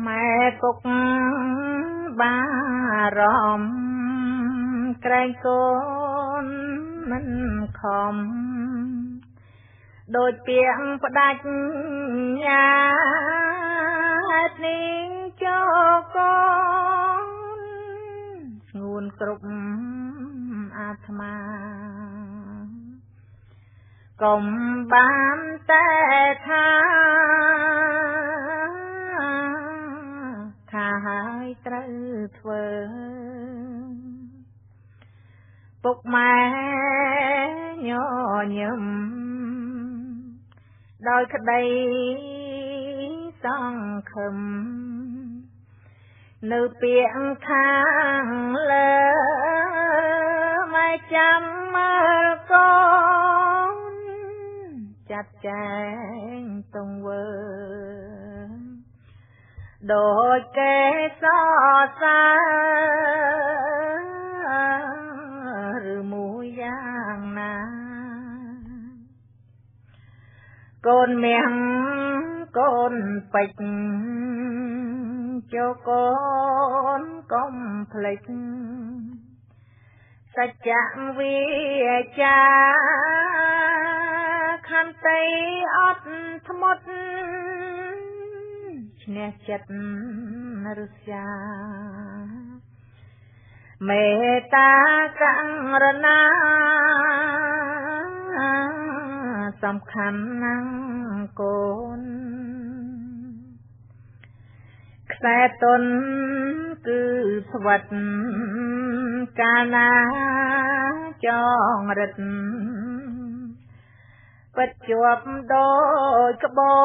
ម៉ែពុកបារម្ភក្រែងកូនមិនខំ ដូចពាងផ្ដាច់ញាហេតុនេះ ចូលកូនស្ងួនគ្រប់អាត្មា កុំបានតែថាថាហើយត្រូវធ្វើ ពុកម៉ែញញឹមដោយក្តីសង្ឃឹម នៅពាក្យខាងលើ ម៉ែចាំមើលកូនចាត់ចែងទង្វើ ដូចគេសរសើរឬមួយយ៉ាងណា កូនមាំងកូនពេជ្រ ចូលកូនកុំភ្លេចសច្ចវិចា ខន្តីអត់ធ្មត់ ឈ្នះចិត្តឫស្យា មេត្តាករណាសំខាន់ណាស់កូន ខ្សែទុនគឺស្វិត កាលណាចងរិទ្ធពិតជាប់ដូចក្បូ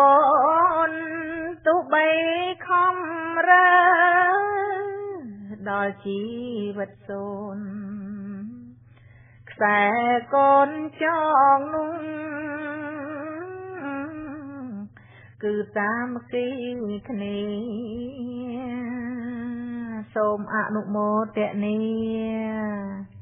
ន ទោះបីខំរើដល់ជីវិតសូន្យ ខ្សែកូនចងនោះគឺសាមគ្គីគ្នា សូមអនុមោទនា។